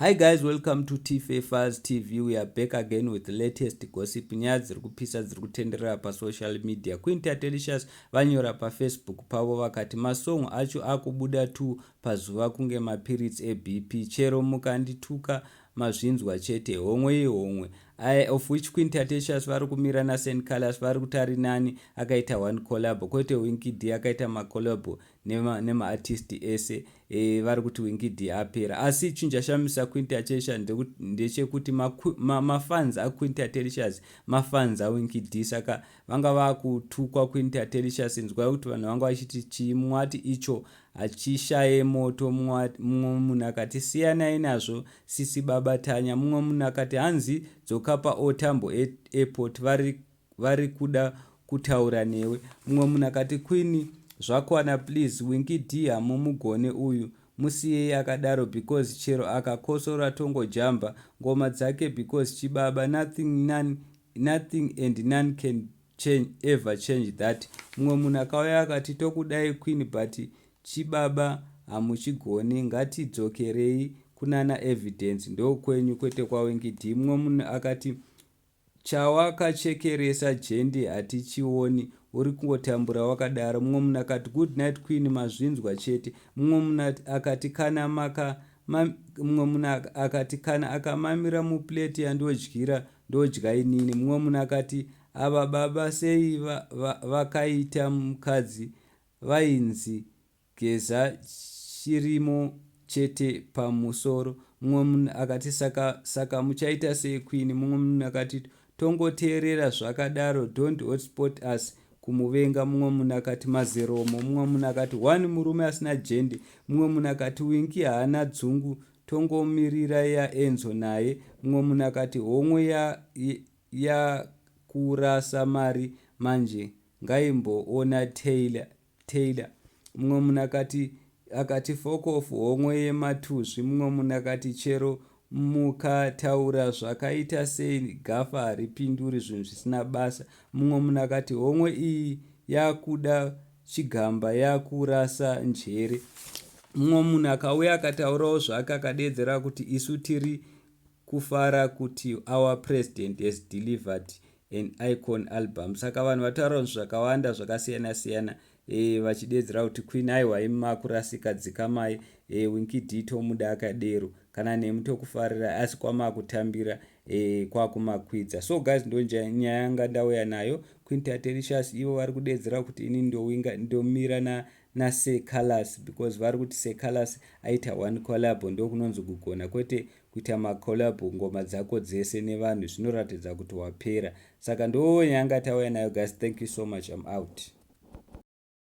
Hi guys, welcome to Tfafers TV. We are back again with the latest gossip. Nyaya dziri kupisa dziri kutenderera pasocial media. Queen Tatelicious vanyora paFacebook pavo vakati masong acho akubuda 2 pazuva kunge mapiritsi eBP. Chero mukandituka mazvinzwa chete. Homwe ihomwe. Of which Queen Tatelicious vari kumira naSeh Calaz, vari kuti ari nani akaita one collab, kwete Winky D akaita macollab nemaartist ese. Vari kuti Winky D apera, asi chinhu chashamisa Queen Tatelicious ndechekuti mafans aQueen Tatelicious mafans aWinky D, saka vanga vakutukwa Queen Tatelicious. Nzwai kuti vanhu vanga vachiti chimwati icho hachishaye moto. Mumwe munhu akati, "Siyanai nazvo sisi Baba Tanya." Mumwe munhu akati, "Hanzi dzoka paOR Tambo Airport, vari kuda kutaura newe." Mumwe munhu akati, "Queen, zvakwana please. Winky D hamumugone uyu, musiyei akadaro because chero akakosora tongojamba ngoma dzake because chibaba. Nothing, none, nothing and none can change, ever change that." Mumwe munhu akauya akati, "Tokudai Queen, but chibaba hamuchigoni. Ngatidzokerei kunana Evidence, ndokwenyu kwete kwaWinky D." Mumwe munhu akati, "Chawakachekeresa jende hatichioni, uri kungotambura wakadaro." Mumwe munhu akati, "Good night Queen, mazvinzwa chete." Mumwe munhu akati, "Kana akamamira muplate yandodyira, ndodya inini." Mumwe munhu akati, "Ava baba sei vakaita mukadzi vainzi geza chirimo chete pamusoro?" Mumwe munhu akati, "Saka muchaita sei, Queen?" Mumwe munhu akati, "Tongoteerera zvakadaro, don't hotspot us kumuvenga." Mumwe munhu akati, "Mazeromo." Mumwe munhu akati, "One murume asina jende." Mumwe munhu akati, "Winky haana dzungu, tongomirira yaEnzo naye." Mumwe munhu akati, "Homwe yakurasa ya mari manje, ngaimboona Taylor." Mumwe munhu akati, "Fokofu, homwe yematuzvi." Mumwe munhu akati, "Chero mukataura zvakaita sei, gafa haripinduri zvinhu zvisina basa." Mumwe munhu akati, "Homwe iyi yakuda chigamba, yakurasa njere." Mumwe munhu akauya akataurawo zvake, akadedzera kuti isu tiri kufara kuti our president has delivered an icon album. Saka vanhu vataura zvakawanda zvakasiyana-siyana, vachidedzera kuti Queen, aiwa, imi makurasika, dzikamai. Winky D tomuda akadero, kana nemi tokufarira, asi kwamakutambira kwakumakwidza. So guys, ndo nyaya yanga ndauya nayo. Queen Tatelicious ivo vari kudedzera kuti ini ndomira naSeh Calaz because vari kuti Seh Calaz aita one collab, ndokunonzi kugona, kwete kuita macollab ngoma dzako dzese nevanhu, zvinoratidza kuti wapera. Saka ndo nyaya tauya nayo guys. Thank you so much, I'm out.